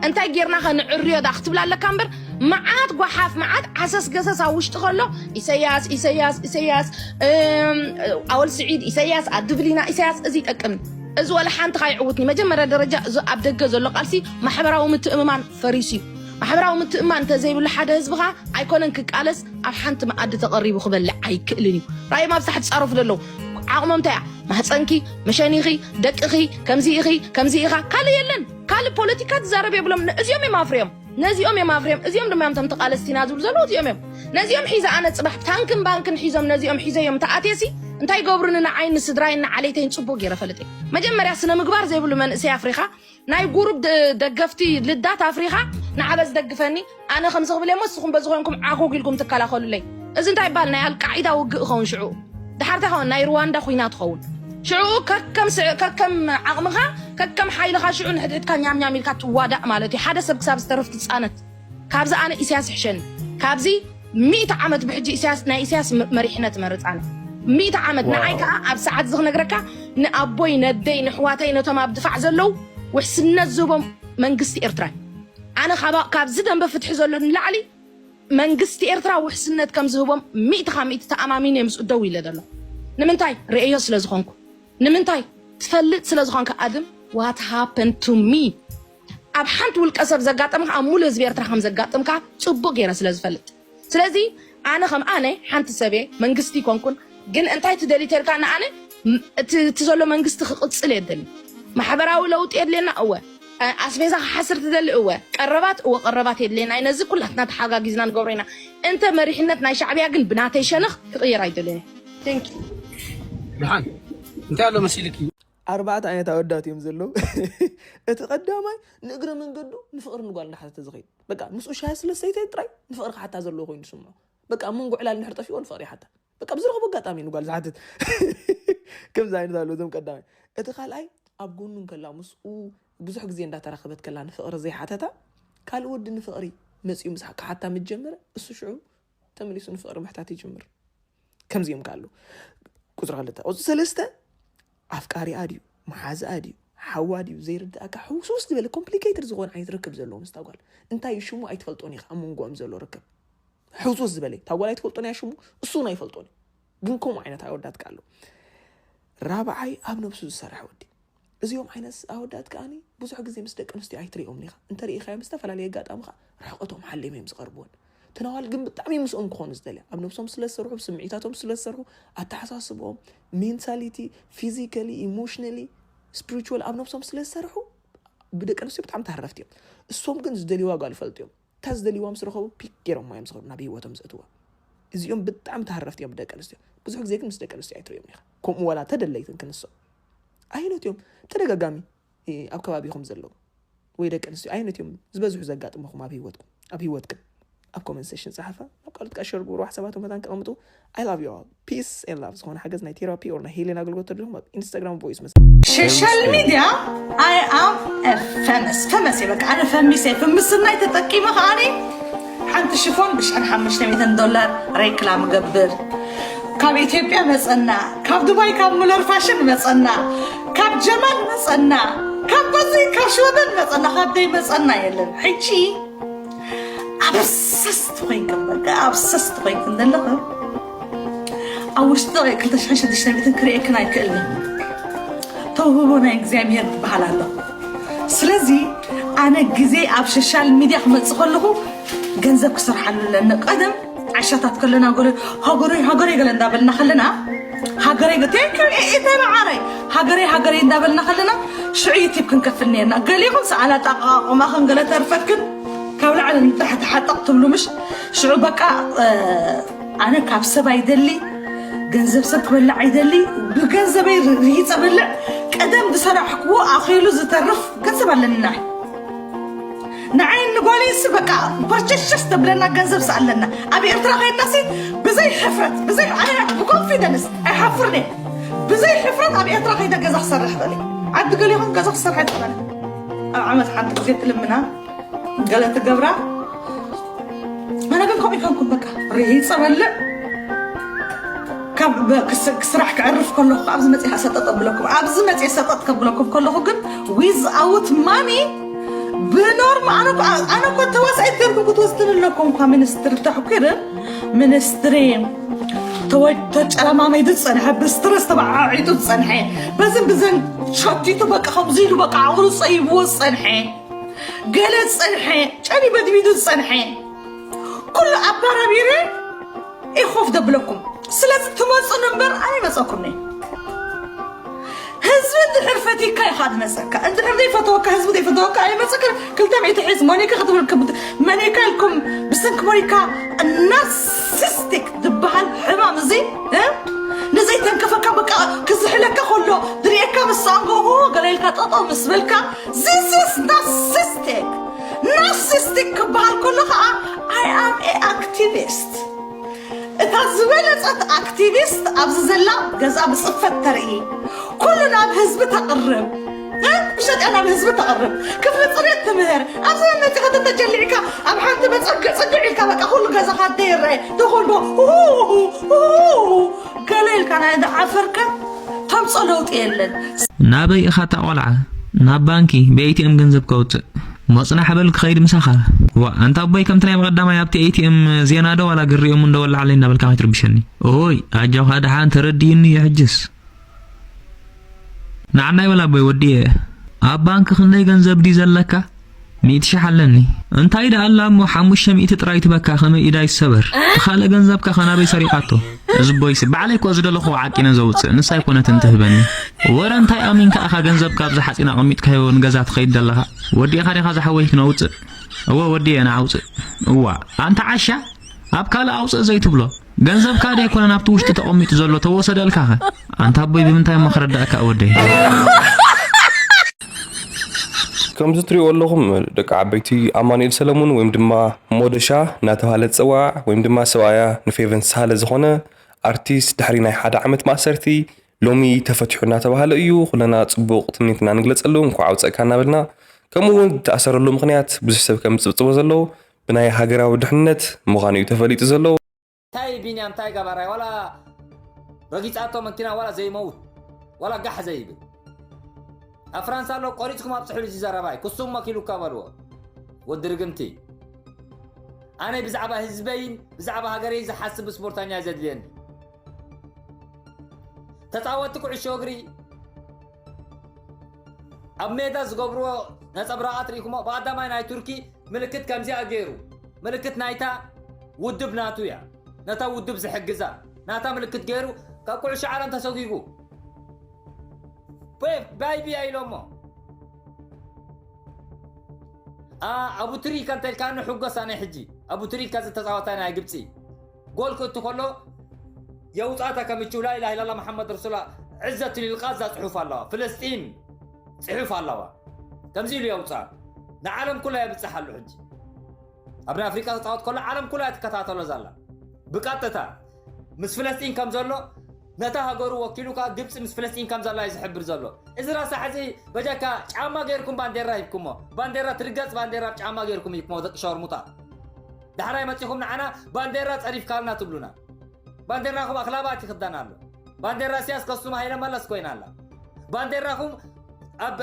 እንታይ ጌርና ከ ንዕርዮ ዳ ክትብል ኣለካ እምበር መዓት ጓሓፍ መዓት ዓሰስ ገሰስ ኣብ ውሽጢ ከሎ ኢሰያስ ኢሰያስ ኢሰያስ ኣወል ስዒድ ኢሰያስ ኣድብሊና ኢሰያስ እዚ ይጠቅም እዚ ወላ ሓንቲ ካይዕውትኒ። መጀመርያ ደረጃ እዚ ኣብ ደገ ዘሎ ቃልሲ ማሕበራዊ ምትእምማን ፈሪሱ እዩ። ማሕበራዊ ምትእምማን እንተዘይብሉ ሓደ ህዝቢ ኸዓ ኣይኮነን ክቃለስ ኣብ ሓንቲ መኣዲ ተቐሪቡ ክበልዕ ኣይክእልን እዩ። ራእዮም ኣብ ሳሕቲ ፃረፉ ዘለዉ ዓቕሞም እንታይ እያ? ማህፀንኪ መሸኒኺ ደቅኺ ከምዚ ኢኺ ከምዚ ኢኻ ካልእ የለን። ካልእ ፖለቲካ ትዛረብ የብሎም። እዚኦም እዮም ኣፍርዮም ነዚኦም እዮም ኣፍርዮም እዚኦም ድማ እዮም ተም ተቃለስቲና ዝብሉ ዘለዉ እዚኦም እዮም። ነዚኦም ሒዘ ኣነ ፅባሕ ታንክን ባንክን ሒዞም ነዚኦም ሒዘዮም ተኣትየሲ እንታይ ይገብሩኒ ንዓይን ንስድራይን ንዓሌተይን ፅቡቅ ገይረ ፈልጥ እየ። መጀመርያ ስነ ምግባር ዘይብሉ መንእሰይ ኣፍሪኻ ናይ ጉሩብ ደገፍቲ ልዳት ኣፍሪኻ ንዓበ ዝደግፈኒ ኣነ ከምዚ ክብል እሞ ንስኹም በዚ ኮይንኩም ዓኮግ ኢልኩም ትከላኸሉለይ። እዚ እንታይ ይባል ናይ ኣልቃዒዳ ውግእ ኸውን ሽዑ ድሓር እንታይ ኸውን ናይ ሩዋንዳ ኩናት ኸውን ሽዑ ከከም ዓቕምኻ ከከም ሓይልኻ ሽዑ ንሕድሕድካ ኛምኛም ኢልካ ትዋዳእ ማለት እዩ። ሓደ ሰብ ክሳብ ዝተርፍ ትፃነት። ካብዚ ኣነ ኢሳያስ ይሕሸኒ። ካብዚ ሚእቲ ዓመት ብሕጂ ኢሳያስ ናይ ኢሳያስ መሪሕነት መርፅ ኣነ ሚእቲ ዓመት ንዓይ ከዓ ኣብ ሰዓት እዚ ክነግረካ ንኣቦይ ነደይ ንሕዋተይ ነቶም ኣብ ድፋዕ ዘለዉ ውሕስነት ዝህቦም መንግስቲ ኤርትራ። ኣነ ካብዚ ደንበ ፍትሒ ዘሎ ንላዕሊ መንግስቲ ኤርትራ ውሕስነት ከም ዝህቦም ሚእቲ ካብ ሚእቲ ተኣማሚነ ምስኡ ደው ኢለ ዘሎ ንምንታይ ርእዮ ስለ ዝኾንኩ ንምንታይ ትፈልጥ ስለ ዝኾንካ ኣድም what happened to me ኣብ ሓንቲ ውልቀ ሰብ ዘጋጠምካ ኣብ ሙሉ ህዝቢ ኤርትራ ከም ዘጋጥምካ ፅቡቅ ገይረ ስለ ዝፈልጥ ስለዚ ኣነ ከም ኣነ ሓንቲ ሰብየ መንግስቲ ይኮንኩን ግን እንታይ ትደሊ ተልካ ንኣነ እቲ ዘሎ መንግስቲ ክቅፅል የደሊ ማሕበራዊ ለውጢ የድልየና እወ ኣስቤዛ ክሓስር ትደሊ እወ ቀረባት እወ ቀረባት የድልየና ነዚ ኩላትና ተሓጋጊዝና ንገብሮ ኢና እንተ መሪሕነት ናይ ሻዕብያ ግን ብናተይ ሸነኽ ክቅየር ኣይደልን ድሓን እንታይ ኣሎ መሲልኪ ኣርባዕተ ዓይነት ኣወዳት እዮም ዘለዉ እቲ ቀዳማይ ንእግረ መንገዱ ንፍቅሪ ንጓል እንዳሓተተ ዝኸይድ በቃ ምስኡ ሻሂ ስለ ሰይተ ጥራይ ንፍቅሪ ክሓታ ዘለዎ ኮይኑ ዝስምዖ በቃ መንጎ ዕላል እንድሕር ጠፊኡ ንፍቅሪ ይሓታ በቃ ብዝረኽቦ ኣጋጣሚ ንጓል ዝሓትት ከምዚ ዓይነት ኣሎ እዞም ቀዳማይ እቲ ካልኣይ ኣብ ጎኑ እንከላ ምስኡ ብዙሕ ግዜ እንዳተራኸበት ከላ ንፍቅሪ ዘይሓተታ ካልእ ወዲ ንፍቅሪ መፂኡ ምስ ክሓታ ምስ ጀመረ እሱ ሽዑ ተመሊሱ ንፍቅሪ ምሕታት ይጅምር ከምዚኦም ከ ኣለዉ ቁፅሪ ክልተ ቁፅሪ ሰለስተ ኣፍቃሪኣ ድዩ መሓዝኣ ድዩ ሓዋ ድዩ ዘይርድኣካ ሕውስውስ ዝበለ complicated ዝኾነ ዓይነት ርክብ ዘለዎ ምስታ ጓል እንታይ እዩ ሽሙ ኣይትፈልጦን ኢኻ ኣብ መንጎኦም ዘሎ ርክብ ሕውስውስ ዝበለ እታ ጓል ኣይትፈልጦን እያ ሽሙ እሱ እውን ኣይፈልጦን እዩ ግን ከምኡ ዓይነት ኣወዳት ከ ኣለዉ ራብዓይ ኣብ ነብሱ ዝሰርሕ ወዲ እዚኦም ዓይነት ኣወዳት ከኣ ብዙሕ ግዜ ምስ ደቂ ኣንስትዮ ኣይትሪኦምን ኢኻ እንተሪኢኻዮም ዝተፈላለየ ኣጋጣሚ ከኣ ርሕቀቶም ሓሊዮም እዮም ዝቐርብወን ተናዋል ግን ብጣዕሚ ምስኦም ክኾኑ ዝደልያ ኣብ ነብሶም ስለ ዝሰርሑ ብስምዒታቶም ስለ ዝሰርሑ ኣተሓሳስብኦም mentally physically emotionally spiritual ኣብ ነብሶም ስለ ዝሰርሑ ብደቂ ኣንስትዮ ብጣዕሚ ተሃረፍቲ እዮም እሶም ግን ዝደልይዋ ጓል ይፈልጡ እዮም እታ ዝደልይዋ ምስ ረኸቡ ፒክ ገይሮማ እዮም ዝኸዱ ናብ ህይወቶም ዘእትዋ እዚኦም ብጣዕሚ ተሃረፍቲ እዮም ብደቂ ኣንስትዮ ብዙሕ ግዜ ግን ምስ ደቂ ኣንስትዮ ኣይትሪኦም ኢኻ ከምኡ ዋላ ተደለይትን ክንሶም ኣየኖት እዮም ተደጋጋሚ ኣብ ከባቢኹም ዘለዉ ወይ ደቂ ኣንስትዮ ኣየኖት እዮም ዝበዝሑ ዘጋጥምኹም ኣብ ህይወትኩም ኣብ ህይወትክን ኣብ comment section ጸሓፋ ናብ ካልኦት ከኣ share ግበሩ ሓሳባቶም መታን ከቐምጡ I love you all peace and love ዝኾነ ሓገዝ ናይ therapy or ናይ healing ኣገልግሎት ተድልኹም ኣብ Instagram voice መስ social media I am famous famous በቃ ኣነ ፈሚሰ ፍምስናይ ተጠቂመ ከኣኒ ሓንቲ ሽፎን ብሽሕን ሓሙሽተ ሚእትን ዶላር ሬክላም ገብር ካብ ኢትዮጵያ መጸና ካብ ዱባይ ካብ ሙለር ፋሽን መጸና ካብ ጀማል መጸና ካብ በዚ ካብ ሽወደን መጸና ካብ ደይ መጸና የለን ሕጂ ኣብሰስት ኮይንክም በቃ ኣብሰስት ኮይንክም ዘለኽም ኣብ ውሽጢ ደቂ ክልተ ሽሕን ሽዱሽተ ሚእትን ክርእየክን ኣይክእልን ተውህቦ ናይ እግዚኣብሔር ይበሃል ኣሎ። ስለዚ ኣነ ግዜ ኣብ ሶሻል ሚድያ ክመጽእ ከለኹ ገንዘብ ክሰርሓሉ ኣለኒ። ቀደም ዓሻታት ከለና ገለ ሃገረይ ሃገረይ ገለ እንዳበልና ከለና ሃገረይ ገ- thank you ኢታይ መዓረይ ሃገረይ ሃገረይ እንዳበልና ከለና ሽዑ ዩቲብ ክንከፍል ነርና። ገሊኹም ሰኣል ኣጠቃቕማኽን ገለ ተርፈክን ካብ ላዕሊ ንታሕቲ ሓጠቕ ትብሉ ምሽ ሽዑ በቃ ኣነ ካብ ሰብ ኣይደሊ፣ ገንዘብ ሰብ ክበልዕ ኣይደሊ። ብገንዘበይ ርሂፀ በልዕ። ቀደም ዝሰራሕክዎ ኣኺሉ ዝተርፍ ገንዘብ ኣለና። ንዓይ ንጓለይሲ በቃ ፐርቸሸስ ተብለና ገንዘብ ኣለና። ኣብ ኤርትራ ከይድናሲ ብዘይ ሕፍረት ብዘይ ኣነ ብኮንፊደንስ ኣይሓፍርን እየ። ብዘይ ሕፍረት ኣብ ኤርትራ ከይደ ገዛ ክሰርሕ ይኽእል እየ። ዓዲ ገሊኹም ገዛ ክሰርሕ ኣይትኽእለን። ኣብ ዓመት ሓንቲ ግዜ ትልምና ገለ ትገብራ። ኣነ ግን ከምኡ ይኮንኩም በቃ ርሂፀ በልዕ። ካብ በ- ክስ- ክስራሕ ክዕርፍ ከለኹ ኣብዚ መፅእ ሰጠጥ ኣብለኩም ኣብዚ መፅእ ሰጠጥ ከብለኩም ከለኹ ግን ዊዝ ኣውት ማኒ ብኖርማ ኣነ እኮ- ኣነ እኮ ተዋሳኢት ገርኩም ክትወስድን ኣለኩም እኳ ሚኒስትሪ ተሕኪርን ሚኒስትሪ ተወ- ተጨለማሚዱ ዝፀንሐ ብስትረስ ተበዓዒጡ ዝፀንሐ በዝን ብዘን ሸቲቱ በቃ ከምዚ ኢሉ በቃ ዓቕሉ ፀይብዎ ዝፀንሐ ገለ ዝፀንሐ ጨኒ በድቢዱ ዝፀንሐ ኩሉ ኣባራቢረ ኢኮፍ ደብለኩም። ስለዚ ትመፁን እምበር ኣይመፀኩም ነ ህዝቢ እንድሕር ፈቲካ ኢኻ ዝመፀካ። እንድሕር ዘይፈተወካ ህዝቢ ዘይፈተወካ ኣይመፀካ። ክልተ ሚእቲ ሒዝ ሞኒካ ክትብል ክብት መኒካ ኢልኩም ብስንክ ሞኒካ ናርሲስቲክ ዝበሃል ሕማም እዚ እ? ንዘይተንከፈካ በቃ ክዝሕለካ ከሎ ድሪኤካ ምስ ኣንጎ ገለ ኢልካ ጠጠው ምስ በልካ this is narcissistic። ናርሲስቲክ ክበሃል ከሎ ከዓ I am a activist። እታ ዝበለጸት ኣክቲቪስት ኣብዚ ዘላ ገዛ ብፅፈት ተርኢ ኩሉ ናብ ህዝቢ ተቕርብ እ? ብሸጢያ ናብ ህዝቢ ተቕርብ ክፍሊ ፅሬት ትምህር ኣብዚ መፂኻ ተተጀሊዕካ ኣብ ሓንቲ መፀግዕ ፅግዕ ኢልካ በቃ ኩሉ ገዛኻ ደይረአ ተኾልቦ ገለ ኢልካ ናይ ዝዓፈርካ ተምፆ ለውጢ የለን። ናበይ ኢኻ እታ ቆልዓ? ናብ ባንኪ ብኤቲኤም ገንዘብ ከውፅእ። ሞፅናሕ በል ክኸይድ ምሳኻ። ዋ፣ ኣንታ ኣቦይ ከምቲ ናይ ብቐዳማይ ኣብቲ ኤቲኤም ዜና ዶ ዋላ ግሪኦም እንዶ ወላዓለይ እናበልካ ከይትርብሸኒ። ኦይ፣ ኣጆኻ ደሓን ተረዲእኒ እዩ ሕጅስ። ንዓናይ በል ኣቦይ ወዲየ። ኣብ ባንክ ክንደይ ገንዘብ ድዩ ዘለካ? ሚእቲ ሽሕ ኣለኒ። እንታይ ደኣ ኣላ እሞ ሓሙሽተ ሚእቲ ጥራይ ትበካ ከመይ ኢዳ ይሰበር። እቲ ካልእ ገንዘብካ ከ ናበይ ሰሪቓቶ? እዚ ቦይሲ ባዕለይ እኮ ዝደለኹዎ ዓቂነ ዘውፅእ ንሳ ኣይኮነትን ትህበኒ። ወረ እንታይ ኣሚንካ ኢኻ ገንዘብካ ኣብዚ ሓፂን ኣቐሚጥካዮ ንገዛ ትኸይድ ዘለኻ? ወዲእኻ ዲኻ ዝሓወይ ክነውፅእ? እወ ወዲየ ንዓውፅእ። እዋ ኣንታ ዓሻ ኣብ ካልእ ኣውፅእ ዘይትብሎ ገንዘብካ ዶ ኣይኮነን ኣብቲ ውሽጢ ተቐሚጡ ዘሎ ተወሰደልካኸ? ኣንታ ኣቦይ ብምንታይ እሞ ክረዳእካ ወደይ? ከምዚ ትሪእዎ ኣለኹም ደቂ ዓበይቲ ኣማኑኤል ሰለሙን ወይም ድማ ሞደሻ እናተባህለ ዝፅዋዕ ወይም ድማ ሰብኣያ ንፌቨን ሳህለ ዝኾነ ኣርቲስት ድሕሪ ናይ ሓደ ዓመት ማእሰርቲ ሎሚ ተፈቲሑ እናተባህለ እዩ። ኩለና ፅቡቕ ትምኒትና ንግለፀሉ እንኳዕ ኣውፀእካ እናበልና ከምኡ እውን ዝተኣሰረሉ ምኽንያት ብዙሕ ሰብ ከም ዝፅብፅቦ ዘሎ ብናይ ሃገራዊ ድሕንነት ምዃኑ እዩ ተፈሊጡ ዘሎ። እንታይ ቢንያም እንታይ ገባራይ ዋላ ረጊፃቶ መኪና ዋላ ዘይመውት ዋላ ጋሕ ዘይብል ኣብ ፍራንሳ ኣሎ ቆሪፅኩም ኣብፅሕሉ እዚ ዘረባይ ክሱም መኪሉካ በልዎ ወዲ ርግምቲ ኣነ ብዛዕባ ህዝበይን ብዛዕባ ሃገረይን ዝሓስብ ስፖርተኛ እዩ ዘድልየኒ ተፃወቲ ኩዕሾ እግሪ ኣብ ሜዳ ዝገብርዎ ነፀብራቓት ርኢኹሞ ብቐዳማይ ናይ ቱርኪ ምልክት ከምዚኣ ገይሩ ምልክት ናይታ ውድብ ናቱ እያ ነታ ውድብ ዝሕግዛ ናታ ምልክት ገይሩ ካብ ኩዕሾ ዓለም ተሰጒጉ ባይቢያ ኢሎሞ ኣቡ ትሪካ እንተልካኒ ሕጎስ ኣነ ሕጂ ኣቡ ትሪካ ዝተፃወታ ናይ ግብፂ ጎል ክእቱ ከሎ የውፃእታ ከምችው ላኢላህ ኢላላ መሓመድ ረሱላ ዕዘቱ ሊልቃዛ ፅሑፍ ኣለዋ ፍልስጢን ፅሑፍ ኣለዋ ከምዚ ኢሉ የውፃእ ንዓለም ኩላ የብፅሕ ኣሎ ሕጂ ኣብ ናይ ኣፍሪቃ ክፃወት ከሎ ዓለም ኩላ ትከታተሎ ዘላ ብቀጥታ ምስ ፍለስጢን ከም ዘሎ ነታ ሃገሩ ወኪሉ ከዓ ግብፂ ምስ ፍለስጢን ከም ዘላ እዩ ዝሕብር ዘሎ እዚ ረሳሕ እዚ በጃካ ጫማ ገይርኩም ባንዴራ ሂብኩሞ ባንዴራ ትርገፅ ባንዴራ ብ ጫማ ገይርኩም ሂብኩሞ ደቂ ሸርሙጣ ዳሕራይ መፂኹም ንዓና ባንዴራ ፀሪፍካልና ትብሉና ባንዴራኹም ኣኽላባት ይኽደን ኣሎ ባንዴራ እስያስ ከሱም ሃይለ መለስ ኮይና ኣላ ባንዴራኹም ኣብ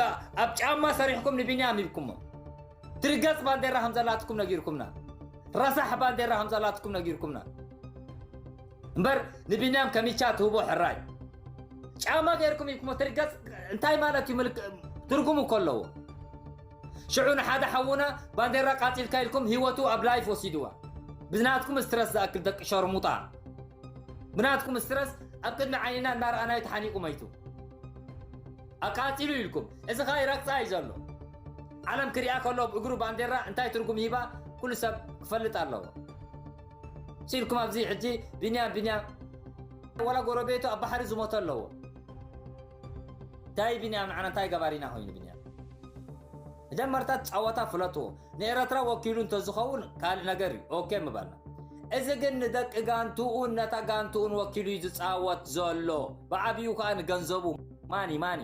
ጫማ ሰሪሕኩም ንቢንያም ሂብኩሞ ትርገፅ ባንዴራ ከም ዘላትኩም ነጊርኩምና ረሳሕ ባንዴራ ከም ዘላትኩም ነጊርኩምና እምበር ንቢንያም ከሚቻ ትህቦ ሕራይ ጫማ ገይርኩም ሂብኩሞ ትርገፅ እንታይ ማለት እዩ? ምልክ ትርጉም እኮ ኣለዎ። ሽዑ ንሓደ ሓውና ባንዴራ ቃጺልካ ኢልኩም ህይወቱ ኣብ ላይፍ ወሲድዋ። ብናትኩም ስትረስ ዝኣክል ደቂ ሸርሙጣ፣ ብናትኩም ስትረስ ኣብ ቅድሚ ዓይንና እናረኣናዮ ተሓኒቁ መይቱ። ኣቃጺሉ ኢልኩም፣ እዚ ኸኣ ይረግጻ እዩ ዘሎ። ዓለም ክሪኣ ከሎ ኣብ እግሩ ባንዴራ እንታይ ትርጉም ሂባ ኩሉ ሰብ ክፈልጥ ኣለዎ። ሲልኩም ኣብዚ ሕጂ ቢንያም ቢንያም፣ ወላ ጎረቤቱ ኣብ ባሕሪ ዝሞተ ኣለዎ። እንታይ ቢንያም ንዓና እንታይ ገባሪና ኮይኑ ቢንያም? መጀመርታ ጸወታ ፍለጥዎ። ንኤረትራ ወኪሉ እንተዝኸውን ካልእ ነገር እዩ፣ ኦኬ ምበልና። እዚ ግን ንደቂ ጋንትኡን ነታ ጋንትኡን ወኪሉ እዩ ዝጻወት ዘሎ። ብዓብዩ ከኣ ንገንዘቡ ማኒ ማኒ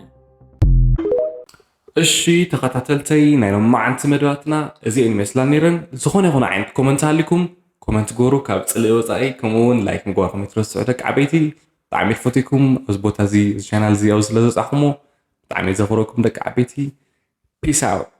እሺ ተኸታተልተይ ናይ ሎማዓንቲ መደባትና እዚአን ይመስላ ነይረን። ዝኾነ ይኹን ዓይነት ኮመንት ሃሊኩም ኮመንት ግበሩ፣ ካብ ፅልኢ ወፃኢ። ከምኡ እውን ላይክ ምግባርኩም ኣይትረስዑ ደቂ ዓበይቲ። ብጣዕሚ ፈትኩም ኣብዚ ቦታ እዚ ቻናል እዚ ኣብዚ ስለ ዘብፃሕኩሞ ብጣዕሚ ዘኽብረኩም ደቂ ዓበይቲ። ፒስ ኣውት።